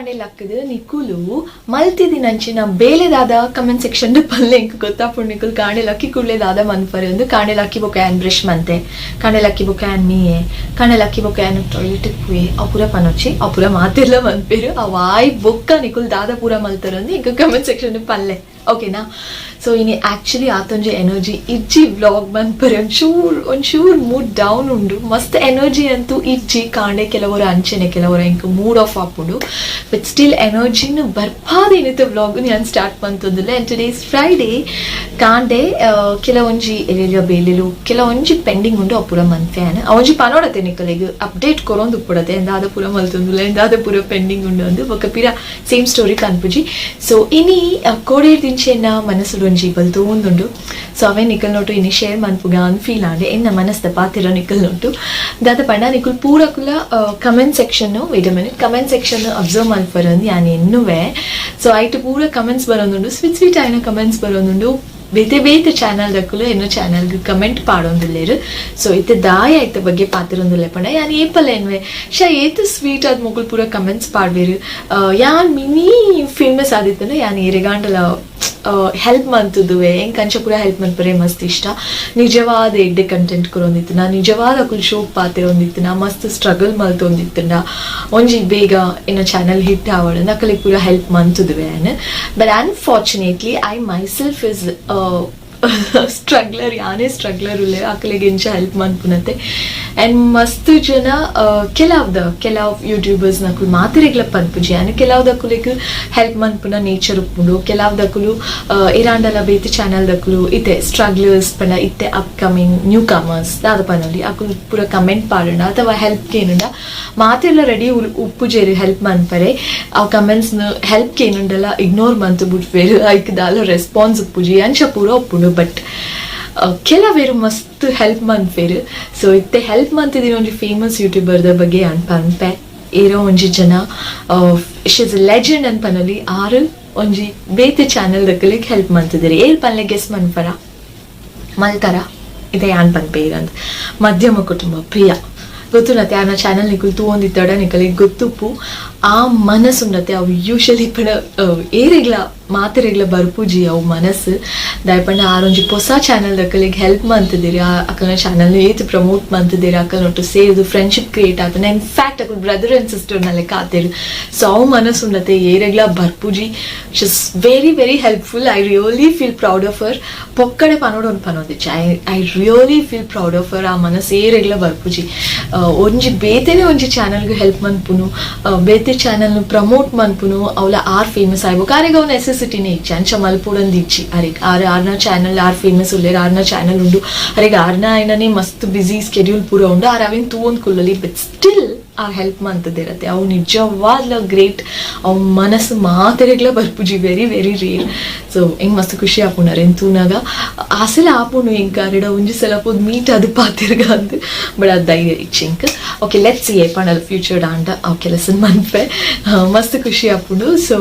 ಕಾಂಡೆ ಲಕ್ಕದು ನಿಕುಲು ಮಲ್ತಿದಿನಂಚಿನ ಬೇಲೆ ದಾದ ಕಮೆಂಟ್ ಸೆಕ್ಷನ್ ಪಲ್ಲೆ. ಎಂಕ್ ಗೊತ್ತಾಪುಂಡು ನಿಕುಲು ಕಾಂಡೆ ಲಕ್ಕಿ ಕೂಡ್ಲೆ ದಾದ ಮನ್ಪರೆ ಅಂದ್. ಕಾಂಡೆ ಲಕ್ಕಿ ಬೊಕ ಯಾನ್ ಬ್ರಷ್ ಮಂತೆ, ಕಾಂಡೆ ಲಕ್ಕಿ ಬೊಕ ಯಾನ್ ಮೀಯೆ, ಕಾಂಡೆ ಲಕ್ಕಿ ಬೊಕ ಯಾನ್ ಟಾಯ್ಲೆಟ್ ಪೋಯೆ, ಅವು ಪೂರ ಪನೊಚ್ಚಿ, ಅವು ಪೂರ ಮಾತೆರ್ಲ ಮನ್ಪೆರ್. ಅವು ಆಯ್ ಬೊಕ್ಕ ನಿಕುಲು ದಾದ ಪೂರ ಮಲ್ತರಂದು ಎಂಕ್ ಕಮೆಂಟ್ ಸೆಕ್ಷನ್ ಪಲ್ಲೆ, ಓಕೆನಾ? ಸೊ ಇನಿ ಆಕ್ಚುಲಿ ಆತೊಂಜಿ ಎನರ್ಜಿ ಇಜ್ಜಿ ವ್ಲಾಗ್ ಮನ್ಪರೆ. ಒಂಚೂರು ಒಂಚೂರು ಮೂಡ್ ಡೌನ್ ಉಂಡು, ಮಸ್ತ್ ಎನರ್ಜಿ ಅಂತೂ ಇಜ್ಜಿ. ಕಾಂಡೆ ಕೆಲವರು ಅಂಚೆನೆ ಕೆಲವರು ಎಂಕ್ ಮೂಡ್ ಆಫ್ ಆಪುಂಡು, ಬಟ್ ಸ್ಟಿಲ್ ಎನರ್ಜಿನ್ ಬರ್ಪಾದ ಇನಿತ ವ್ಲಾಗ್ ಯಾನ್ ಸ್ಟಾರ್ಟ್ ಮಂತೊಂದುಲ್ಲೆ. And today is Friday. ಕಾಂಡೆ ಕೆಲವೊಂಜಿ ಎಲ್ಲೆಲ್ಯ ಬೇಲೆಲು ಕೆಲವೊಂಜಿ ಪೆಂಡಿಂಗ್ ಉಂಡು, ಅವು ಪೂರ ಮನ್ಪೆ ಯಾನ್. ಅವೊಂಜಿ ಪನೊಡತೆ ನಿಕಲೆಗ್ ಅಪ್ಡೇಟ್ ಕೊರೊಂದು ಉಪ್ಪುಡತೆ, ಎಂದಾದ ಪೂರ ಮಲ್ತೊಂದುಲ್ಲ, ಎಂದಾದ ಪೂರ ಪೆಂಡಿಂಗ್ ಉಂಡು ಅಂದ್. ಬೊಕ್ಕ ಪಿರ ಸೇಮ್ ಸ್ಟೋರಿ ಪನ್ಪುಜಿ. ಸೊ ಇನಿ ಕೋಡೇರ್ದಿಂಚೆನ ಮನಸ್ಸುಡೊಂಜಿ ಬಲ್ತೊಂದುಂಡು. ಸೊ ಅವೇ ನಿಕಲ್ ನೋಟು ಇನಿ ಶೇರ್ ಮನ್ಪುಗ ಅಂದ್ ಫೀಲ್ ಆಂಡ್. ಎನ್ನ ಮನಸ್ದ ಪಾತೆರ ನಿಕಲ್ ನೋಟು ದಾದ ಪಂಡ, ನಿಕುಲ್ ಪೂರಕುಲ comment section, wait a minute, comment section observe ಮಲ್ಪರ ಅಂದ್ ಯಾನ್ ಎನ್ನುವೆ. ಸೊ ಐಟ್ ಪೂರ ಕಮೆಂಟ್ಸ್ ಬರೋದುಂಡು, ಸ್ವೀಟ್ ಸ್ವೀಟ್ ಆಯಿನ ಕಮೆಂಟ್ಸ್ ಬರೋದುಂಡು. ಬೇತೆ ಬೇತೆ ಚಾನಲ್ ದಕುಲು ಎನ್ನ ಚಾನಲ್ ಕಮೆಂಟ್ ಪಾಡೊಂದುಲ್ಲೆರ್. ಸೊ ಇತ್ತೆ ದಾಯ ಐತ ಬಗ್ಗೆ ಪಾತೆರೊಂದುಲ್ಲೆ ಪಂಡ, ಯಾನ್ ಏಪಲ ಎನ್ನುವೆ, ಶಾ ಏತ್ ಸ್ವೀಟ್ ಆದ್ ಮೊಕುಲು ಪೂರ ಕಮೆಂಟ್ಸ್ ಪಾಡ್ವೆರ್. ಯಾನ್ ಮಿನಿ ಫೇಮಸ್ ಆದಿತ್ತುಂಡ ಯಾನ್ ಏರೆಗಾಂಡಲ ಹೆಲ್ಪ್ ಮಂತುದುವೆ. ಎಂಕ್ ಅಂಚ ಪೂರ ಹೆಲ್ಪ್ ಮನ್ಪರೆ ಮಸ್ತ್ ಇಷ್ಟ. ನಿಜವಾದ ಎಡ್ಡೆ ಕಂಟೆಂಟ್ ಕೊರೊಂದಿತ್ತು ನಾ, ನಿಜವಾದ ಅಕುಲು ಶೋಕ್ ಪಾತೆರೊಂದಿತ್ತು ನಾ, ಮಸ್ತ್ ಸ್ಟ್ರಗಲ್ ಮಲ್ತೊಂದಿತ್ತುಂಡ ಒಂಜಿ ಬೇಗ ಎನ್ನ ಚಾನಲ್ ಹಿಟ್ ಆವಡ್ ಅಕಲೆಗ್ ಪೂರ ಹೆಲ್ಪ್ ಮಂತುದುವೆ ಯಾನ್. But unfortunately I myself is struggler. ಯಾನೇ ಸ್ಟ್ರಗ್ಲರ್ ಉಲ್ಲೆ, ಅಕಲೆಗ್ ಎಂಚ ಹೆಲ್ಪ್ ಮನ್ಪುನತೆ? ಆ್ಯಂಡ್ ಮಸ್ತ್ ಜನ ಕೆಲವ್ದ ಕೆಲವು ಯೂಟ್ಯೂಬರ್ಸ್ ನಕುಲು ಮಾತೆರೆಗ್ಲ ಪನ್ಪುಜಿ ಯಾನ್. ಕೆಲವ್ದಕುಲೆಗ್ ಹೆಲ್ಪ್ ಮನ್ಪುನ ನೇಚರ್ ಉಪ್ಪುಂಡು. ಕೆಲವ್ದಕುಲು ಇರಾಂಡಲ ಬೇತೆ ಚಾನಲ್ ದಕುಲು ಇತ್ತೆ ಸ್ಟ್ರಗ್ಲರ್ಸ್ ಪಂಡ ಇತ್ತೆ ಅಪ್ಕಮಿಂಗ್ ನ್ಯೂ ಕಮರ್ಸ್ ದಾದ ಪನೊಲಿ, ಅಕುಲು ಪೂರ ಕಮೆಂಟ್ ಪಾಡುಂಡ ಅಥವಾ ಹೆಲ್ಪ್ ಕೇನುಂಡ ಮಾತೆರ್ಲ ರೆಡಿ ಉಪ್ಪುಜೆರ್ ಹೆಲ್ಪ್ ಮನ್ಪರೆ. ಆ ಕಮೆಂಟ್ಸ್ ಹೆಲ್ಪ್ ಕೇನುಂಡಲ ಇಗ್ನೋರ್ ಮಂತು ಬುಡ್ಪೆರ್, ಐಕ್ ದಾಲ ರೆಸ್ಪಾನ್ಸ್ ಉಪ್ಪುಜಿ, ಅಂಚ ಪೂರ ಉಪ್ಪುಂಡು. ಬಟ್ ಕೆಲವೆರ್ ಮಸ್ತ್ ಹೆಲ್ಪ್ ಮನ್ಪೆರ್. ಸೊ ಇತ್ತೆ ಹೆಲ್ಪ್ ಮಂತಿದಿನ ಒಂಜಿ ಫೇಮಸ್ ಯೂಟ್ಯೂಬರ್ದ ಬಗ್ಗೆ ಯಾನ್ ಪನ್ಪೆ. ಏರೋ ಒಂಜಿ ಜನ, ಶೀಸ್ ಲೆಜೆಂಡ್ ಅನ್ ಪನೊಲಿ, ಆರು ಒಂಜಿ ಬೇತೆ ಚಾನಲ್ ದಕಲೆಗ್ ಹೆಲ್ಪ್ ಮಂತಿದಿರಿ. ಏರ್ ಪನ್ಲೆ? ಗೆಸ್ ಮನ್ಪರ? ಮಲ್ತಾರ? ಇದೆ ಯಾನ್ ಪನ್ಪೆ ಇರಂದ್. ಮಧ್ಯಮ ಕುಟುಂಬ ಪ್ರಿಯ ಗೊತ್ತುನತೆ. ಆನ ಚಾನಲ್ ನಿಕುಲು ತೂವೊಂದಿತ್ತಡ ನಿಕಲೆಗ್ ಗೊತ್ತುಪ್ಪು. ಆ ಮನಸ್ಸುಂಡತೆ, ಅವು ಯೂಶಲಿ ಪಂಡ ಏರೆಗ್ಲ ಮಾತೆರೆಗ್ಲ ಬರ್ಪುಜಿ ಅವು ಮನಸ್ಸು. ದಾಯೆ ಪಂಡ ಆರೊಂಜಿ ಪೊಸ ಚಾನಲ್ ದಕಲೆಗ್ ಹೆಲ್ಪ್ ಮಂತಿದಿರಿ. ಆ ಅಕಲ್ನ ಚಾನಲ್ ಏತ್ ಪ್ರಮೋಟ್ ಮಂತಿದಿರಿ, ಅಕಲ್ನೊಟ್ಟು ಸೇರ್ದು ಫ್ರೆಂಡ್ಶಿಪ್ ಕ್ರಿಯೇಟ್ ಆತನ. ಇನ್ ಫ್ಯಾಕ್ಟ್ ಅಕುಲು ಬ್ರದರ್ ಅಂಡ್ ಸಿಸ್ಟರ್ ನ ಲೆಕ್ಕ ಆತೆರ್. ಸೊ ಅವು ಮನಸ್ಸುಂಡತೆ, ಏರೆಗ್ಲ ಬರ್ಪುಜಿ. She's very very helpful. I really feel proud of her. ಪೊಕ್ಕಡೆ ಪನೊಡು ಒಂದು ಪನೊಂದಿಚ್ಚಿ, I really feel proud of her. ಆ ಮನಸ್ಸು ಏರೆಗ್ಲ ಬರ್ಪುಜಿ. ಒಂಜಿ ಬೇತೆನೆ ಒಂಜಿ ಚಾನಲ್ಗೆ ಹೆಲ್ಪ್ ಮನ್ಪುನು, ಬೇತೆ ಚಾನಲ್ ಪ್ರಮೋಟ್ ಮನ್ಪುನು. ಅವಲ ಆರ್ ಫೇಮಸ್ ಆಯ್ಬೇಕು, ಆರೆಗ್ ಅವು ನೆಸೆಸಿಟಿನೇ ಇಚ್ಚಿ, ಅಂಚ ಮಲ್ಪೊಡಂದು ಇಚ್ಚಿ ಅರೆಗ್. ಆರ್ ಆರ್ನ ಚಾನಲ್ ಆರ್ ಫೇಮಸ್ ಉಲ್ಲೇರ್, ಆರ್ನ ಚಾನಲ್ ಉಂಡು, ಅರೆಗ್ ಆರ್ನ ಆಯ್ನನೇ ಮಸ್ತ್ ಬಿಸಿ ಸ್ಕೆಡ್ಯೂಲ್ ಪೂರ ಉಂಡು, ಆರ್ ಅವೇನ್ ತೂವೊಂದು ಕುಲ್ಲಲಿ. ಬಟ್ ಸ್ಟಿಲ್ ಆ ಹೆಲ್ಪ್ ಮಂತದಿರತ್ತೆ, ಅವು ನಿಜವಾದ್ಲ ಗ್ರೇಟ್. ಅವು ಮನಸ್ಸು ಮಾತೆರೆಗ್ಲ ಬರ್ಪುಜಿ, ವೆರಿ ವೆರಿ ರೇರ್. ಸೊ ಎಂಕ್ ಮಸ್ತ್ ಖುಷಿ ಆಪುಂಡು ಅರೆನ್ ತೂನಾಗ. ಆಸೆಲ ಆಪುಂಡು ಎಂಕ್ ಅರೆಡ ಒಂಜಿ ಸಲ ಪೋದು ಮೀಟ್ ಅದು ಪಾತೆರ್ಗ ಅಂದ್, ಬಟ್ ಅದು ಧೈರ್ಯ ಇಚ್ಚಿ ಎಂಕ್. ಓಕೆ, let's see ಏಪಂಡಲ ಫ್ಯೂಚರ್ ಆಂಡ ಅವು ಕೆಲಸ ಮನ್ಪೆ. ಮಸ್ತ್ ಖುಷಿ ಆಪುಂಡು. ಸೊ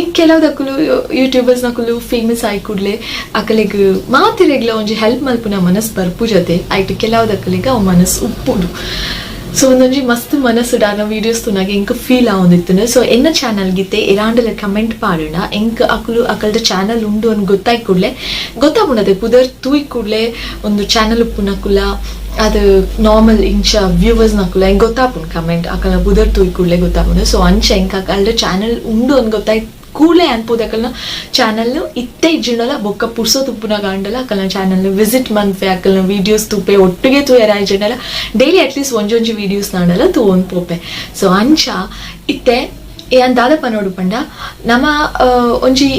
ಇಂಕ್ ಕೆಲವುದಕುಲು ಯೂಟ್ಯೂಬರ್ಸ್ ನಕುಲು ಫೇಮಸ್ ಆಯ್ ಕೂಡ್ಲೆ ಅಕಲೆಗ್ ಮಾತೆರೆಗ್ಲ ಒಂಜಿ ಹೆಲ್ಪ್ ಮಲ್ಪುನ ಮನಸ್ಸು ಬರ್ಪುಜತೆ. ಐಟ್ ಕೆಲವುದಕಲೆಗ್ ಅವು ಮನಸ್ಸು ಉಪ್ಪುಂಡು. ಸೊ ಒಂದೊಂಜಿ ಮಸ್ತ್ ಮನಸ್ಸು ಡಾನ ವೀಡಿಯೋಸ್ ತೂನಾಗ ಎಂಕ್ ಫೀಲ್ ಆವೊಂದಿತ್ತುಂಡು. ಸೊ ಎನ್ನ ಚಾನಲ್ ಗಿತ್ತೆ ಏರಾಂಡಲ ಕಮೆಂಟ್ ಪಾಡುಂಡ ಎಂಕ್ ಅಕುಲು ಅಕಲ್ದ ಚಾನಲ್ ಉಂಡು ಅಂದ್ ಗೊತ್ತಾಯ್ ಕೂಡ್ಲೆ ಗೊತ್ತಾಪುಂಡತೆ. ಪುದರ್ ತೂಯ್ ಕೂಡ್ಲೆ ಒಂದು ಚಾನಲ್ ಉಪ್ಪುನಕುಲ ಅದು ನಾರ್ಮಲ್ ಇಂಚ ವ್ಯೂವರ್ಸ್ ನಕುಲ ಎಂಕ್ ಗೊತ್ತಾಪುಂಡು. ಕಮೆಂಟ್ ಅಕಲ್ನ ಪುದರ್ ತೂಯ್ ಕೂಡ್ಲೆ ಗೊತ್ತಾಪುಂಡು. ಸೊ ಅಂಚ ಎಂಕ್ ಅಕಲ್ದ ಚಾನಲ್ ಉಂಡು ಅಂದ್ ಗೊತ್ತಾಯ್ ಕೂಡ್ಲೆ ಅನ್ಪೋದು ಅಕಲ್ನ ಚಾನಲ್ ಇತ್ತೆ ಇಜ್ಜಿಂಡಲ ಬೊಕ್ಕ ಪುರ್ಸೊತ್ ಉಪ್ಪುನಗ ಆಂಡಲ ಅಕಲ್ನ ಚಾನಲ್ ವಿಸಿಟ್ ಮನ್ಪೆ, ಅಕಲ್ನ ವೀಡಿಯೋಸ್ ತೂಪೆ. ಒಟ್ಟಿಗೆ ತೂಯೆರ ಆಯ್ಜಿಂಡಲ ಡೈಲಿ ಅಟ್ಲೀಸ್ಟ್ ಒಂಜೊಂಜಿ ವೀಡಿಯೋಸ್ ನಾಂಡಲ ತೂವೊಂದು ಪೋಪೆ. ಸೊ ಅಂಚ ಇತ್ತೆ ಯಾನ್ ದಾದ ಪನೊಡು ಪಂಡ, ನಮ ಒಂಜಿ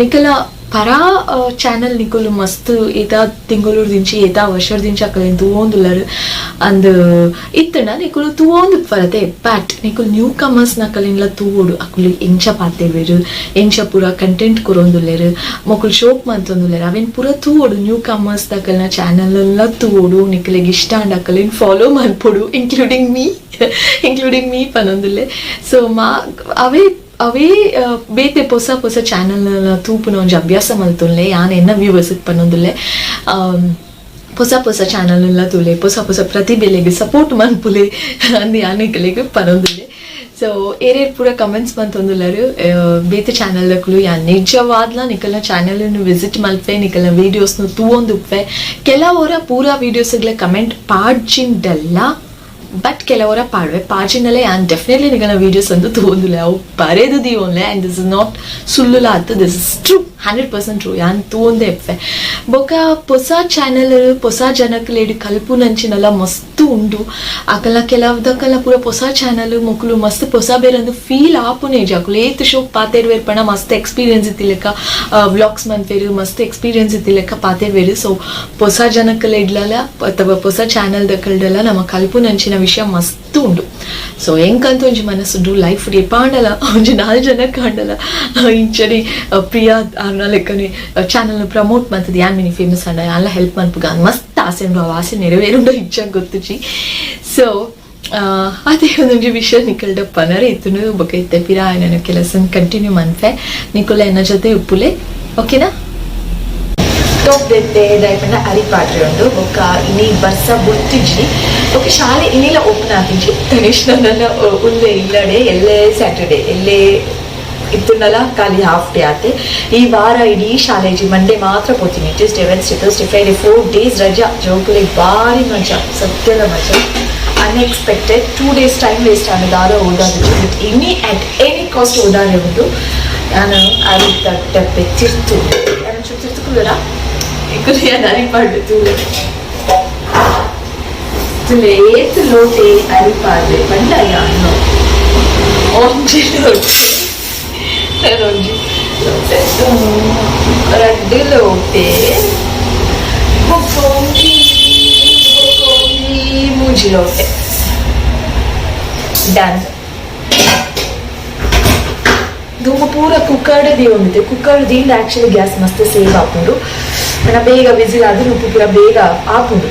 ನಿಕಲ ಪರಾ ಚಾನಲ್ ನಿಕುಲು ಮಸ್ತ್ ಏತಾ ತಿಂಗೊಲುರ್ದಿಂಚಿ ಏತಾ ವರ್ಷರ್ದಿಂಚಿ ಅಕಲೆನ್ ತೂವೊಂದುಲ್ಲರ್ ಅಂದ್ ಇತ್ತಂಡ ನಿಕುಲು ತೂವೊಂದು ಬರತೆ. ಬಟ್ ನಿಕುಲು ನ್ಯೂ ಕಮರ್ಸ್ ನಕಲೆನ್ಲ ತೂವೊಡು. ಅಕುಲು ಎಂಚ ಪಾತೆರ್ವೆರ್, ಎಂಚ ಪೂರ ಕಂಟೆಂಟ್ ಕೊರೊಂದುಲ್ಲೆರ್, ಮೊಕುಲು ಶೋಕ್ ಮಂತೊಂದುಲ್ಲೆರ್, ಅವೆನ್ ಪೂರ ತೂವೊಡು. ನ್ಯೂ ಕಮರ್ಸ್ ದಕಲ್ನ ಚಾನಲ್ ಎಲ್ಲ ತೂವೊಡು. ನಿಕಲೆಗ್ ಇಷ್ಟ ಆಂಡ ಅಕಲೆನ್ ಫಾಲೋ ಮಲ್ಪೊಡು, ಇನ್ಕ್ಲೂಡಿಂಗ್ ಮೀ, ಇನ್ಕ್ಲೂಡಿಂಗ್ ಮೀ ಪನೊಂದುಲ್ಲೆ. ಸೊ ಮಾ ಅವೇ ಅವೇ ಬೇತೆ ಪೊಸ ಪೊಸ ಚಾನಲ್ ತೂಪುನ ಒಂಜಿ ಅಭ್ಯಾಸ ಮಲ್ತೊನ್ಲೆ. ಯಾನ್ ಎನ್ನ ವ್ಯೂವರ್ಸ್ ಪನೊಂದುಲ್ಲೆ, ಪೊಸ ಪೊಸ ಚಾನಲ್ ಎಲ್ಲ ತೂಲೆ, ಪೊಸ ಪೊಸ ಪ್ರತಿಭೆಲೆಗ್ ಸಪೋರ್ಟ್ ಮನ್ಪುಲೆ ಅಂದ್ ಯಾನ್ ನಿಕಲೆಗ್ ಪನೊಂದುಲ್ಲೆ. So ಏರೇರ್ ಪೂರ ಕಮೆಂಟ್ಸ್ ಮಂತೊಂದುಲ್ಲರು ಬೇತೆ ಚಾನೆಲ್ ದಕುಲು ಯಾನ್ ನಿಜವಾದ್ಲ ನಿಕಲ್ನ ಚಾನೆಲ್ ವಿಸಿಟ್ ಮಲ್ಪೆ, ನಿಕಲ್ನ ವೀಡಿಯೋಸ್ ನು ತೂವೊಂದುಪ್ಪೆ. ಕೆಲವರ ಪೂರ ವೀಡಿಯೋಸ್ ಕಮೆಂಟ್ ಪಾಡ್ಜಿಂಡಲ್ಲ, ಬಟ್ ಕೆಲವರ ಪಾಡ್ವೆ. ಪಾಡ್ಜಿಂಡಲ್ಲ ಯಾನ್ ಡೆಫಿನೆಟ್ಲಿ ನಿಕಲ್ನ ವೀಡಿಯೋಸ್ ಅಂತೂ ತೂವೊಂದುಲ್ಲೆ, ಅವು ಬರೆದು ದೀವೊನ್ಲೆ. And this is not ಸುಳ್ಳುಲ ಅತ್ತು, this is true, 100% true. ಯಾನ್ ತೂವೊಂದೇ ಇಪ್ಪೆ. ಬೊಕ ಪೊಸ ಚಾನೆಲ್ ಪೊಸ ಜನಕ್ಲೆಡ್ ಕಲ್ಪುನಂಚಿನಲ ಮಸ್ತ್ ಉಂಡು. ಅಕಲ್ನ ಕೆಲವ್ದಕಲ್ನ ಪೂರ ಪೊಸ ಚಾನೆಲ್, ಮೊಕುಲು ಮಸ್ತ್ ಪೊಸ ಬೇರಂದು ಫೀಲ್ ಆಪುನೇಜ್. ಅಕುಲು ಏತ್ ಶೋಕ್ ಪಾತೆರ್ವೇರ್ ಪಂಡ ಮಸ್ತ್ ಎಕ್ಸ್ಪೀರಿಯನ್ಸ್ ಇತ್ತಿಲೆಕ್ಕ ವ್ಲಾಗ್ಸ್ ಮನ್ಪೇರು, ಮಸ್ತ್ ಎಕ್ಸ್ಪೀರಿಯನ್ಸ್ ಇತ್ತಿಲೆಕ್ಕ ಪಾತೆರ್ವೇರು. ಸೊ ಪೊಸ ಜನಕ್ಲೆಡ್ಲಲ ಅಥವಾ ಪೊಸ ಚಾನೆಲ್ ದಕಲ್ಡೆಲ್ಲ ನಮ್ಮ ಕಲ್ಪುನಂಚಿನ ವಿಷಯ ಮಸ್ತ್ ಉಂಡು. ಸೊ ಎಂಕಂತ ಒಂಜಿ ಮನಸ್ಸುಂಡು, ಲೈಫ್ ಏಪಾಂಡಲ ಒಂಜಿ ನಾಲ್ ಜನ ಕಾಂಡಲ ಇಂಚನೆ ಪ್ರಿಯಾ ಆರ್ನ ಲೆಕ್ಕನೆ ಚಾನಲ್ ಪ್ರಮೋಟ್ ಮಂತದ ಯಾನ್ ಮಿನಿ ಫೇಮಸ್ ಅಂಡ ಯಾನ್ಲ ಹೆಲ್ಪ್ ಮನ್ಪುಗ ಮಸ್ತ್ ಆಸೆ ಉಂಡು. ಆ ಆಸೆ ನೆರವೇರುಂಡು ಇಚ್ಛ ಗೊತ್ತುಜಿ. ಸೊ ಅದೇ ಒಂದೊಂಜಿ ವಿಷಯ ನಿಕಲ್ಡ ಪನರೆ ಇತ್ತುನು. ಬೊಕ ಇತ್ತೆ ಪಿರ ಆಯ್ನ ಕೆಲಸ ಕಂಟಿನ್ಯೂ ಮನ್ಪೆ. ನಿಕುಲ ಎನ್ನ ಜೊತೆ ಉಪ್ಪುಲೆ, ಓಕೆನಾ? ಟಾಪ್ ದೆತ್ತೆ ದಾಯಪಂಡ ಅರಿಪಾಡ್ರೆ ಉಂಡು. ಬೊಕ್ಕ ಇನಿ ಬರ್ಸ ಬುಡ್ತಿಜ್ಜಿ. ಬೊಕ್ಕ ಶಾಲೆ ಇನ್ನಿಲ ಓಪನ್ ಆತಿಜ್ಜಿ. ತನಿಷ್ ನನ್ನ ಉಲ್ಲೆ ಇಲ್ಲಡೆ. ಎಲ್ಲೇ ಸ್ಯಾಟರ್ಡೆ ಎಲ್ಲೇ ಇತ್ತುಂಡಲ ಖಾಲಿ ಹಾಫ್ ಡೇ ಆತೆ. ಈ ವಾರ ಇಡೀ ಶಾಲೆಜಿ, ಮಂಡೇ ಮಾತ್ರ ಪೋತೀನಿ. Tuesday, Wednesday, Thursday, Friday, 4 days ರಜಾ. ಜೋಕುಲಿಗೆ ಭಾರಿ ಮಜಾ, ಸತ್ಯದ ಮಜಾ. Unexpected 2 days time waste ಆಗ ದಾದ ಓದಾದು. ಬಟ್ ಇನಿ at any cost ಓದಾರೆ ಉಂಟು. ನಾನು ಅರಿ ತಟ್ಟೆ ತಿರ್ತು, ನಾನು ಚೂರು ತಿರ್ತುಕುಲ್ಲರ ಇಕ್ಕುಲು ಯಾನ್ ಅರಿಪಾಡ್ದೆ. ತೂಲೆ ತುಲೆ, ಏತ್ ಲೋಟೆ ಅರಿಪಾಡ್ದೆ ಪಂಡ ಯಾನು ಒಂಜಿ ಲೋಟೆ, ಒಂಜಿ ಲೋಟೆ, ರಡ್ಡು ಲೋಟೆ, ಬೊಕ್ಕ ಒಂಜಿ, ಬೊಕ್ಕ ಒಂಜಿ, ಮೂಜಿ ಲೋಟೆ. ಡನ್. ದುಂಬು ಪೂರ ಕುಕ್ಕರ್ಡ್ ದೀವೊಂದಿತ್ತೆ. ಕುಕ್ಕರ್ ದೀಂಡ ಆಕ್ಚುಲಿ ಗ್ಯಾಸ್ ಮಸ್ತ್ ಸೇವ್ ಆಪುಂಡು ಪಂಡ ಬೇಗ ವಿಸಿಲ್ ಆದ್ ಉಪ್ಪು ಪೂರ ಬೇಗ ಆಪುಂಡು.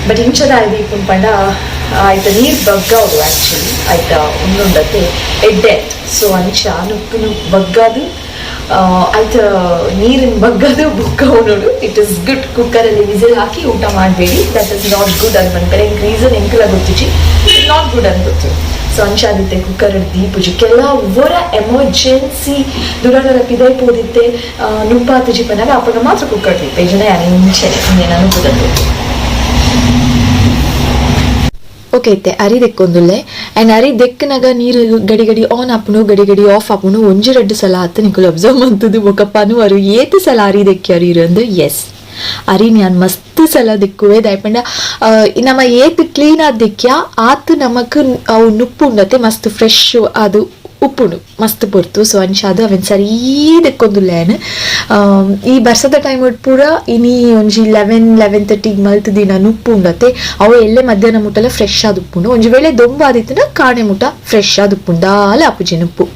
ಬಟ್ ಇಂಚದ ದೀಪುಂಡು ಪಂಡ ಆಯ್ತ ನೀರು ಬಗ್ಗಾವುದು ಆಕ್ಚುಲಿ ಆಯ್ತಾ ಉಂಡುಂಡತೆ ಎಡ್ಡೆ. ಸೊ ಅಂಚ ನುಪ್ಪುನು ಬಗ್ಗಾದು ಆಯ್ತ ನೀರಿನ ಬಗ್ಗದು ಬುಕ್ಕ ಉಣ್ಣೋಡು. It is good. ಕುಕ್ಕರಲ್ಲಿ whistle ಹಾಕಿ ಊಟ ಮಾಡಬೇಡಿ, that is not good ಅಂತ ಬಂದ್ಕಡೆ ಎಂಕ್ ರೀಸನ್ ಎಂಕಲ ಗೊತ್ತಿಜಿ, not good ಅಂತ ಗೊತ್ತು. ಸೊ ಅಂಚಾದಿತ್ತೆ ಕುಕ್ಕರ್ ದೀಪುಜಿ. ಕೆಲವರ ಎಮರ್ಜೆನ್ಸಿ ದುರಾಡರ ಪಿದೈ ಪೋದಿತ್ತೆ, ನುಪ್ಪಾತುಜಿ ಪನ್ನಾಗ ಅಪ್ಪಗ ಮಾತ್ರ ಕುಕ್ಕರ್ ದೀಪ ಜನ ಯಾರು ಇಂಚನೆ ಇನ್ನೇನು ಅನುಕೂಲತೆ. ಓಕೆ, ಇತ್ತೆ ಅರಿ ದೆಕ್ಕೊಂದುಲ್ಲೆ. ಆ್ಯಂಡ್ ಅರಿ ದೆಕ್ಕನಾಗ ನೀರು ಗಡಿ ಗಡಿ ಆನ್ ಆಪುಂಡು, ಗಡಿ ಗಡಿ ಆಫ್ ಆಪುಂಡು. ಒಂಜಿ ರಡ್ಡು ಸಲ ಆತು. ನಿಕುಲು ಅಬ್ಸರ್ವ್ ಮಂತುದು ಬೊಕ ಪನು ಅರು ಏತ್ ಸಲ ಅರಿ ದೆಕ್ಕಿ ಅರಿ ಇರಂದು. ಎಸ್, ಅರಿ ನಾನು ಮಸ್ತ್ ಸಲ ದಿಕ್ಕುವೆ. ದಾಯಪಂಡ ನಮ್ಮ ಏತ್ ಕ್ಲೀನ್ ಆದ್ ದಿಕ್ಕ್ಯ ಆತ್ ನಮಕ್ ಅವು ನುಪ್ಪು ಉಂಡತೆ, ಮಸ್ತ್ ಫ್ರೆಶ್ ಅದು ಉಪ್ಪುಂಡು ಮಸ್ತ್ ಪೊರ್ತು. ಸೊ ಅಂಚಾದ್ ಅವೆನ್ ಸರೀ ದೆಕ್ಕೊಂದುಲ್ಲೇನ್. ಈ ಬರ್ಸದ ಟೈಮ್ ಪೂರ ಇನಿ ಒಂಜಿ 11, 11:30 ಮಲ್ತ್ ದಿನ ನುಪ್ಪು ಉಂಡತೆ, ಅವು ಎಲ್ಲೆ ಮಧ್ಯಾಹ್ನ ಮುಟ್ಟಲ ಫ್ರೆಶ್ ಆದ್ ಉಪ್ಪುಂಡು. ಒಂಜಿ ವೇಳೆ ದೊಂಬು ಆದಿತ್ತುಂಡ ಕಾಣೆ ಮುಟ್ಟ ಫ್ರೆಶ್ ಆದ್ ಉಪ್ಪುಂಡು, ದಾಲ ಆಪುಜಿ ನುಪ್ಪು.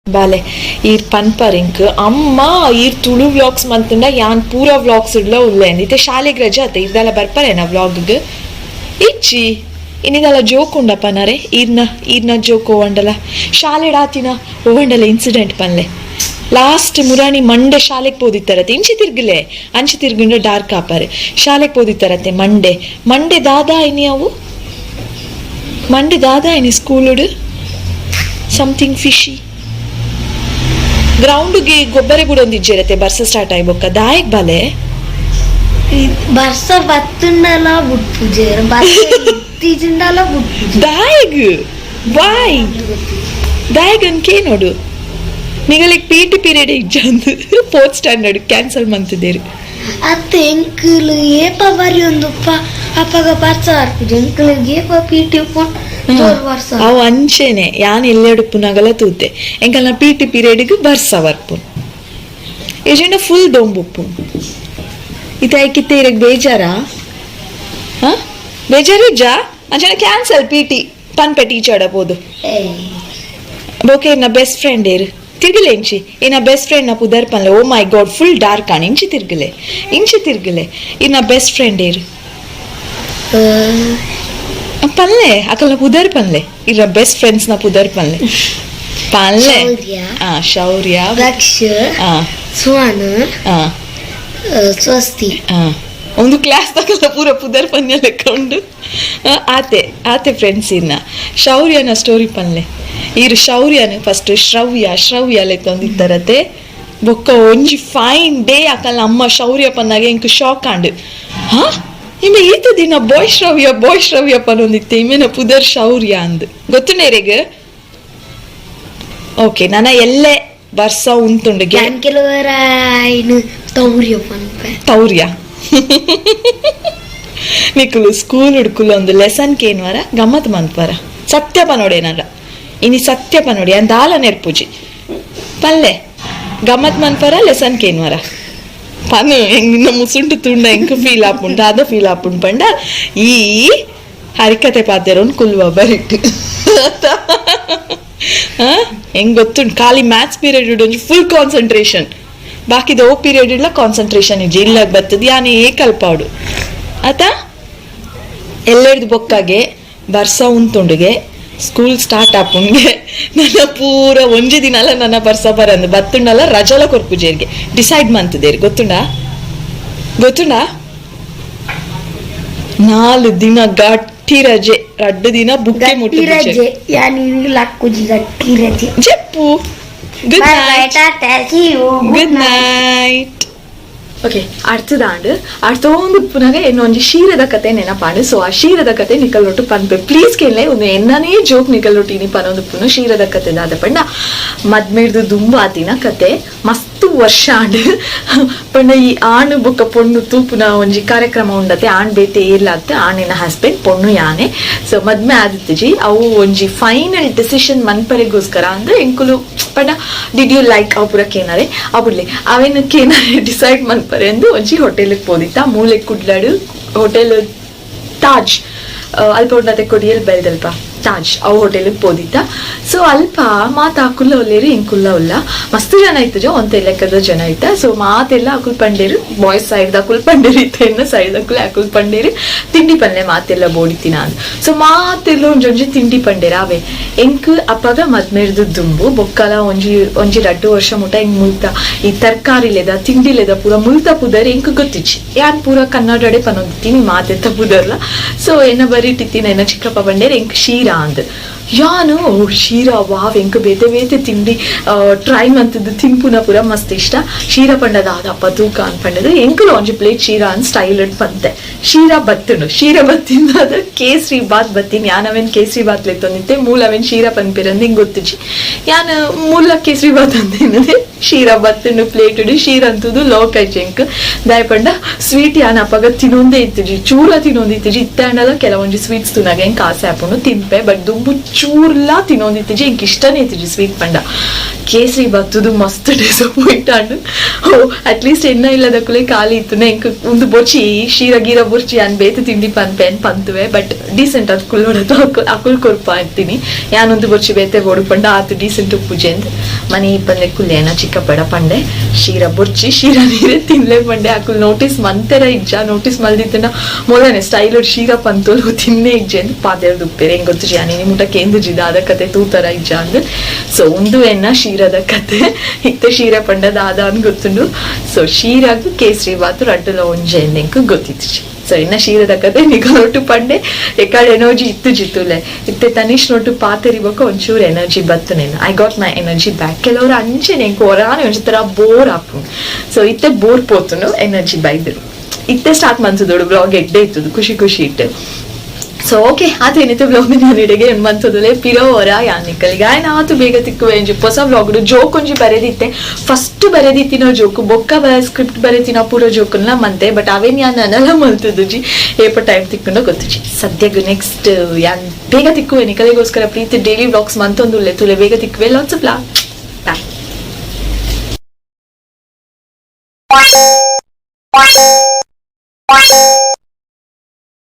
ಬಾಲೆ ಈರ್ ಪನ್ಪರ್ ಇಂಕ್ ಅಮ್ಮ ಈರ್ ತುಳು ವ್ಲಾಗ್ಸ್ ಮಂತುಂಡ ಯಾನ್ ಪೂರ ವ್ಲಾಗ್ಸ್ ಇಡ್ಲ ಉಲ್ಲೆ. ಇತ್ತೆ ಶಾಲೆಗ್ ರಜೆ ಆತ, ಇರ್ದಲ ಬರ್ಪರೇನ ವ್ಲಾಗ್ ಇಚ್ಚಿ. ಇನ್ನಿದಲ್ಲ ಜೋಕ್ ಉಂಡಪ್ಪ ನರೆ ಈರ್ನ ಈರ್ನ ಜೋಕ್ ಓವಂಡಲ ಶಾಲೆಡ್ ಆತಿನ ಓವಂಡಲ ಇನ್ಸಿಡೆಂಟ್ ಪನ್ಲೆ. ಲಾಸ್ಟ್ ಮುರಾಣಿ ಮಂಡೆ ಶಾಲೆಗೆ ಪೋದಿತ್ತಾರತ್ತೆ. ಇಂಚಿ ತಿರ್ಗಲೆ, ಅಂಚಿ ತಿರ್ಗುಂಡ ಡಾರ್ಕ್ ಆಪಾರೆ. ಶಾಲೆಗೆ ಪೋದಿತ್ತಾರತ್ತೆ ಮಂಡೆ. ಮಂಡೆ ದಾದಾ ಇನಿ ಅವು? ಮಂಡೆ ದಾದಾ ಇನಿ ಸ್ಕೂಲುಡು? ಸಮಥಿಂಗ್ ಫಿಶಿ ಗ್ರೌಂಡ್ಗೆ ಗೊಬ್ಬರ ಬುಡೊಂದಿಜ್ಜೆರತೆ. ಬರ್ಸ ಸ್ಟಾರ್ಟ್ ಆಯ್ಬೊಕ್ಕ ದಾಯಕ್ ಬಲೆ. ಬರ್ಸ ಬತ್ತುಂಡಲ ಬುಡ್ಪುಜೆರ್, ಬರ್ಸ ಇತ್ತೀಚಿಂಡಲ ಬುಡ್ಪುಜೆರ್. ದಾಯಗ್ ಬಾಯ್ ದಾಯಗ್ ಅನ್ಕೇ ನೋಡು. ನಿಗಲಿಗೆ P T period ಇಜ್ಜಂದು fourth standard cancel ಮಂತಿದ್ದೀರಿ. ಅತ್ತ ಎಂಕುಲು ಏಪ ಬರಿ ಒಂದುಪ್ಪ ಅಪ್ಪಗ ಬರ್ಸ ಬರ್ಪುಜಿ. ಎಂಕುಲು ಏಪ ಪಿ ಟಿ ತೋರ್ ಬರ್ಸ. ಅವು ಅಂಚೆನೆ. ಯಾನ್ ಎಲ್ಲೆಡುಪ್ಪುನಾಗಲ ತೂತೆ, ಎಂಕಲ್ನ ಪಿ ಟಿ ಪೀರಿಯಡ್ಗೆ ಬರ್ಸ ಬರ್ಪುನ್ ಏಜೆಂಡ ಫುಲ್ ದೊಂಬುಪ್ಪು. ಇತ್ತೆ ಐಕಿತ್ತೆ ಇರಗ್ ಬೇಜಾರಾ? ಹಾ, ಬೇಜಾರಿಜ್ಜಾ? ಅಂಚನೆ cancel P T ಪನ್ಪೆ teacher ಪೋದು. ಓಕೆ, ಇನ್ನ ಬೆಸ್ಟ್ ಫ್ರೆಂಡ್ ಏರು? ತಿರ್ಗಲೆ ಇಂಚಿ. ಇನ್ನ ಬೆಸ್ಟ್ ಫ್ರೆಂಡ್ ನ ಪುದರ್ ಪನ್ಲೆ. Oh my God, full dark ಆಣ್. ಇಂಚಿ ತಿರ್ಗಲೆ, ಇಂಚಿ ತಿರ್ಗಲೆ. ಇನ್ನ ಬೆಸ್ಟ್ ಫ್ರೆಂಡ್ ಏರು ಪನ್ಲೆ. ಅಕಲ್ನ ಪುದರ್ ಪನ್ಲೆ. ಇರ ಬೆಸ್ಟ್ ಫ್ರೆಂಡ್ಸ್ ನ ಪುದರ್ ಪನ್ಲೆ, ಪನ್ಲೆ. ಶೌರ್ಯ. ಆ, ಶೌರ್ಯ. ಲಕ್ಷ. ಆ. ಸುವನ್. ಆ. ಸ್ವಸ್ತಿ. ಆ, ಒಂದು ಕ್ಲಾಸ್ ತಕಲ್ಲ ಪೂರ ಪುದರ್ ಪನ್ಯ ಲೆಕ್ಕ ಉಂಡು. ಆತೆ ಆತೆ ಫ್ರೆಂಡ್ಸ್, ಇನ್ನ ಶೌರ್ಯನ ಸ್ಟೋರಿ ಪನ್ಲೆ. ಈರು ಶೌರ್ಯನ ಫಸ್ಟ್ ಶ್ರವ್ಯ ಶ್ರವ್ಯ ಲೆತ್ತೊಂದಿತ್ತರತೆ. ಬೊಕ್ಕ ಒಂಜಿ ಫೈನ್ ಡೇ ಅಕಲ್ನ ಅಮ್ಮ ಶೌರ್ಯ ಪನ್ನಾಗ ಎಂಕ್ ಶಾಕ್ ಆಂಡ್. ಹಾ, ಇಮೆ ಈತ ದಿನ ಬಾಯ್ ಶ್ರವ್ಯ ಬಾಯ್ ಶ್ರವ್ಯ ಪನ್ನೊಂದಿತ್ತೆ, ಇಮೆನ ಪುದರ್ ಶೌರ್ಯ ಅಂದ್ ಗೊತ್ತುಂಡೇರೆಗ್? ಓಕೆ, ನನ್ನ ಎಲ್ಲೆ ಬರ್ಸ ಉಂತುಂಡುಗೆ. ಯಾನ್ ಕೆಲವರ ಇನ್ನು ತೌರ್ಯ ಪನ್ಪೆ. ತೌರ್ಯ. ನಿಕುಲು ಸ್ಕೂಲ್ ಹುಡ್ಕುಲು ಒಂದು ಲೆಸನ್ ಕೇನ್ವರ, ಗಮ್ಮತ್ ಮನ್ಪರ? ಸತ್ಯ ಪನೋಡೆ ಏನಾರ ಇನಿ, ಸತ್ಯ ಪನೋಡಿ ದಾಲ ನೆರ್ಪುಜಿ. ಪಲ್ಲೆ, ಗಮ್ಮತ್ ಮನ್ಪರ, ಲೆಸನ್ ಕೇನ್ವರ? ಪನು. ಹೆಂಗ್ ನಿನ್ನ ಮುಸುಂಟು ತುಂಡ ಎಂಕ್ ಫೀಲ್ ಆಪುಂಡು, ಅದ ಫೀಲ್ ಆಪುಂಡು ಪಂಡ ಈ ಹರಿಕತೆ ಪಾತೆರೋನ್ ಕುಲ್ವ ಬರಿಟ್ ಹೆಂಗ್ ಗೊತ್ತುಂಟು? ಖಾಲಿ ಮ್ಯಾಥ್ಸ್ ಪೀರಿಯಡ್ ಒಂಜಿ ಫುಲ್ ಕಾನ್ಸಂಟ್ರೇಷನ್, ಬಾಕಿದ ಓ ಪೀರಿಯಡ್ ಇಲ್ಲ ಕಾನ್ಸಂಟ್ರೇಷನ್ ಇಜ್ಜಿ. ಇಲ್ಲ ಬರ್ತದ ಯಾನೇ ಕಲ್ಪಾಡು ಆತ. ಎಲ್ಲೆಡ್ದು ಬೊಕ್ಕಾಗೆ ಬರ್ಸ ಉಂತುಂಡುಗೆ, ಸ್ಕೂಲ್ ಸ್ಟಾರ್ಟ್ ಆಪುಂಡ್ಗೆ. ನನ್ನ ಪೂರ ಒಂಜಿ ದಿನಲ ನನ್ನ ಬರ್ಸ ಬರಂದು ಬತ್ತುಂಡಲ ರಜಲ ಕೊರ್ಪುಜೇರಿಗೆ ಡಿಸೈಡ್ ಮಂತದೇರಿ. ಗೊತ್ತುಂಡ? ಗೊತ್ತುಂಡ? 4 ದಿನ ಗಟ್ಟಿ ರಜೆ, 2 ದಿನ ಬುಕ್ಕೆ ಗಟ್ಟಿ ಮುಟ್ಟು. ರಜೆ ಯಾನ್ ಲಕ್ಕುಜಿ ಗಟ್ಟಿ ರಜೆ. ಜಪ್ಪು. Good bye bye. Night. Tata, see you. Good night. Okay, ಅರ್ಥದಾಂಡ್ ಅರ್ಥೊಂದು ಪುನಗ ಎನ್ನೊಂಜಿ ಶೀರದ ಕತೆ ನೆನಪಾಂಡ್. ಸೊ ಆ ಶೀರದ ಕತೆ ನಿಕಲೊಟ್ಟು ಪನ್ಪೆ, ಪ್ಲೀಸ್ ಕೇಳಲೆ. ಒಂದು ಎನ್ನನೇ ಜೋಕ್ ನಿಕಲೊಟ್ಟು ಇನಿ ಪನೊಂದು ಪುನ. ಶೀರದ ಕತೆ ದಾದ ಪಂಡ, ಮದ್ಮೇಡ್ದು ದುಂಬು ಆತಿನ ಕತೆ, ಮಸ್ತ್ ವರ್ಷ ಆಂಡ್. ಪಂಡ ಈ ಆಣು ಬೊಕ್ಕ ಪೊಣ್ಣು ತೂಪುನ ಒಂಜಿ ಕಾರ್ಯಕ್ರಮ ಉಂಡತೆ. ಆಣ್ ಬೇತೆ ಏರ್ಲಾತ್, ಆಣಿನ ಹಸ್ಬೆಂಡ್, ಪೊಣ್ಣು ಯಾನೆ. ಸೊ ಮದ್ಮೆ ಆದಿತ್ತಜಿ. ಅವು ಒಂಜಿ ಫೈನಲ್ ಡಿಸಿಷನ್ ಮನ್ಪರೆಗೋಸ್ಕರ ಅಂದ್ರೆ ಎಂಕುಲು ಪಂಡ did you like ಅವು ಪೂರ ಕೇನಾರೆ ಅವುಡ್ಲೆ ಅವೇನು ಕೇನಾರೆ ಡಿಸೈಡ್ ಮನ್ಪರೆ ಅಂದು ಒಂಜಿ ಹೋಟೆಲ್ಗೆ ಪೋದಿತ್ತ. ಮೂಲೆ ಕುಡ್ಲಾಡು ಹೋಟೆಲ್ ತಾಜ್, ಅಲ್ಪ ಉಂಡತೆ ಕೊಡಿಯಲ್ ಬೆಲ್ದಲ್ಪ ತಾಜ್, ಅವು ಹೋಟೆಲ್ಗೆ ಪೋದಿತ್ತ. ಸೊ ಅಲ್ಪ ಮಾತ ಅಕುಲ್ಲ ಒಲ್ಲೇರು, ಎಂಕುಲ್ಲ ಉಲ್ಲ. ಮಸ್ತ್ ಜನ ಇತ್ತು, ಒಂತೆ ಲೆಕ್ಕದ ಜನ ಇತ್ತ. ಸೊ ಮಾತೆಲ್ಲ ಅಕುಲ್ ಪಂಡೇರು, ಬಾಯ್ಸ್ ಸೈಡ್ ಅಕುಲ್ ಪಂಡೇರು ಇತ್ತ, ಎನ್ನ ಸೈಡ್ ಅಕುಲ್ ಅಕುಲ್ ಪಂಡೇರು ತಿಂಡಿ ಪಲ್ಲೆ ಮಾತೆಲ್ಲ ಬೋಡಿತಿನ ಅಂದ್. ಸೊ ಮಾತೆಲ್ಲ ಒಂಜೊಂಜಿ ತಿಂಡಿ ಪಂಡೇರು ಅವೇ. ಎಂಕ್ ಅಪ್ಪಗ ಮದ್ಮೇರ್ದು ದುಂಬು ಬೊಕ್ಕಲ ಒಂಜಿ ಒಂಜಿ 2 ವರ್ಷ ಮುಟ ಎಂಕ್ ಮುಲ್ತ ಈ ತರಕಾರಿಲೆದ ತಿಂಡಿಲೆದ ಪೂರ ಮುಲ್ತ ಪುದರ್ ಎಂಕ್ ಗೊತ್ತಿಚ್ಚಿ. ಯಾನ್ ಪೂರ ಕನ್ನಡಡೆ ಪನೊಂದಿತ್ತೀನಿ ಮಾತೆತ್ತ ಪುದರ್ಲ. ಸೊ ಎನ್ನ ಬರೀಟಿತ್ತೀನಿ ಎನ್ನ ಚಿಕ್ಕಪ್ಪ ಬಂಡೇರು ಎಂಕ್ ಶೀರಾ ಅಂದ್. ಯಾನು ಓ ಶೀರಾ, ವಾವ್, ಎಂಕ್ ಬೇತೆ ಬೇತೆ ತಿಂಡಿ ಟ್ರೈ ಮಂತದ್ದು ತಿನ್ಪುನ ಪೂರ ಮಸ್ತ್ ಇಷ್ಟ. ಶೀರಾ ಪಂಡದ ಆದಪ್ಪ ತೂಕ ಅನ್ಪಂಡದು ಎಂಕುಲು ಒಂಜಿ ಪ್ಲೇಟ್ ಶೀರಾ ಅನ್ ಸ್ಟೈಲ್ ಪಂತೆ. ಶೀರಾ ಬತ್ತುಂಡು. ಶೀರಾ ಬತ್ತಿಂದ ಅದ ಕೇಸರಿ ಬಾತ್ ಬತ್ತೀನಿ. ಯಾನ್ ಅವೇನ್ ಕೇಸರಿ ಬಾತ್ ಲೆತ್ತೊಂದಿತ್ತೆ, ಮೂಲ ಅವೇನ್ ಶೀರಾ ಪನ್ಪಿರಂದು ಹಿಂಗ್ ಗೊತ್ತಿಜ್ಜಿ. ಯಾನ್ ಮೂಲ ಕೇಸರಿ ಬಾತ್ ಅಂದೇನದೆ. ಶೀರಾ ಬತ್ತುಂಡು ಪ್ಲೇಟ್ ಶೀರಾ ಅಂತದು ಲೋಕ ಎಂಕ್ ದಾಯ ಪಂಡ ಸ್ವೀಟ್ ಯಾನ್ ಅಪ್ಪಗ ತಿನ್ನೊಂದೇ ಇತ್ತಿಜಿ, ಚೂರ ತಿನ್ನೊಂದಿತ್ತಿಜಿ. ಇತ್ತಾಂಡಲ ಕೆಲವೊಂಜಿ ಸ್ವೀಟ್ಸ್ ತುನಾಗ ಎಂಕ್ ಆಸೆ ಆಪುಂಡು, ತಿನ್ಪೆ. ಬಟ್ ದುಂಬು ಚೂರ್ಲಾ ತಿನ್ನೊಂದಿತ್ತಿಜಿ, ಎಂಕ್ ಇಷ್ಟನೇ ಇತ್ತಿಜಿ ಸ್ವೀಟ್ ಪಂಡ. ಕೇಸರಿ ಬತ್ತುದು ಮಸ್ತ್ ಡಿಸಪಾಯಿಂಟ್ ಆಂಡ್. ಓ ಅಟ್ಲೀಸ್ಟ್ ಎನ್ನ ಇಲ್ಲದಕ್ಕುಲೆ ಖಾಲಿ ಇತ್ತು. ಎಂಕ್ ಒಂದು ಬೊರ್ಚಿ ಶೀರ ಗೀರ ಬೊರ್ಚಿ, ಯಾನ್ ಬೇತೆ ತಿಂಡಿ ಪನ್ಪೆ ಅನ್ ಪಂತುವೆ. ಬಟ್ ಡೀಸೆಂಟ್ ಅದು ಕುಲ್ಲೋಡದು ಅಕುಲ್ ಕೊರ್ಪ ಅಂತೀನಿ. ಯಾನೊಂದು ಬೊರ್ಚಿ ಬೇತೆ ಬೋಡು ಪಂಡ ಆತು ಡೀಸೆಂಟ್ ಉಪ್ಪುಜೆ ಅಂದ್. ಮನೆ ಪಂದೆ ಕುಲ್ಲೇನ ಚಿಕ್ಕಪ್ಪಡ ಪಂಡೆ, ಶೀರ ಬೊರ್ಚಿ, ಶೀರ ನೀರೆ ತಿನ್ಲೆ ಪಂಡೆ. ಅಕುಲ್ ನೋಟಿಸ್ ಮಂತೆರ ಇಜ್ಜ, ನೋಟಿಸ್ ಮಲ್ದಿತ್ತನ ಮೊದಲನೇ ಸ್ಟೈಲ್ ಶೀರ ಪಂತೋಲು ತಿನ್ನೇ ಇಜ್ಜೆ ಅಂದ್ ಪಾದೇರ್ದು ಉಪ್ಪೇರೆ. ಹೆಂಗ್ ಗೊತ್ತು ಜಾನಿ ಮುಟ ಕೇಂದ್ರಜಿದ ಅದ ಕತೆ ತೂತರ ಇಜ್ಜ ಅಂದ್. ಸೊ ಒಂದು ಎನ್ನ ಶೀರದ ಕತೆ. ಇತ್ತ ಶೀರ ಪಂಡದ ಆದ ಅನ್ ಗೊತ್ತುಂಡು. ಸೊ ಶೀರಾಗು ಕೇಸರಿ ಬಾತು ರಡ್ಡುಲ ಒಂಜೆ ಎಂಕ್ ಗೊತ್ತಿತ್ತು. ಸೊ ಇನ್ನ ಶೀರದ ಕತೆ ನಿಗಲೊಟ್ಟು ಪಂಡೆ. ಎಕಾಡ್ ಎನರ್ಜಿ ಇತ್ತು ಜಿತ್ತುಲೆ ಇತ್ತೆ ತನಿಷ್ ನೊಟ್ಟು ಪಾತೆರಿಬೊಕ್ಕ ಒಂಚೂರು ಎನರ್ಜಿ ಬತ್ತು. ನೇನು I got my energy back. ಕೆಲವರು ಅಂಚೆನೆ ಎಂಕ್ ಒರಾನೆ ಒಂಜಿ ತರ ಬೋರ್ ಆಪುಂಡು. ಸೊ ಇತ್ತೆ ಬೋರ್ ಪೋತುಂಡು, ಎನರ್ಜಿ ಬೈದರು. ಇತ್ತೆ ಸ್ಟಾರ್ಟ್ ಮಂತದೋಡು ಬ್ಲಾಗ್ ಎಡ್ಡೆ ಇತ್ತದು, ಖುಷಿ ಖುಷಿ ಇಟ್ಟು. ಸೊ ಓಕೆ, ಅದೇನಿತ್ತು ಬ್ಲಾಗ್ ನಾನು ಮಂತದಲೆ ಪಿರೋ ಹೊರ ಯಾನಿಕಲ್ ಗಾಯನ ಆತು ಬೇಗ ತಿಕ್ಕುವೆ ಒಂಜಿ ಹೊಸ ಬ್ಲಾಗ್. ಜೋಕ್ ಒಂಜಿ ಬರೆದಿತ್ತೆ, ಫಸ್ಟ್ ಬರೆದಿತ್ತಿನ ಜೋಕು ಬೊಕ್ಕ ಸ್ಕ್ರಿಪ್ಟ್ ಬರೆತಿನ ಪೂರ ಜೋಕನ್ನ ಮಂತೆ. ಬಟ್ ಅವೇನ್ ಯಾನ್ ನನಲ ಮಲ್ತದುಜಿ. ಏಪ ಟೈಮ್ ತಿಕ್ಕೊಂಡು ಗೊತ್ತುಜಿ. ಸದ್ಯಗ್ ನೆಕ್ಸ್ಟ್ ಯಾನ್ ಬೇಗ ತಿಕ್ಕುವೆ. ನಿಕಲಿಗೋಸ್ಕರ ಪ್ರೀತಿ ಡೈಲಿ ಬ್ಲಾಗ್ಸ್ ಮಂತೊಂದುಲ್ಲೆ ತುಲೆ. ಬೇಗ ತಿಕ್ಕುವೆ. Lots of love.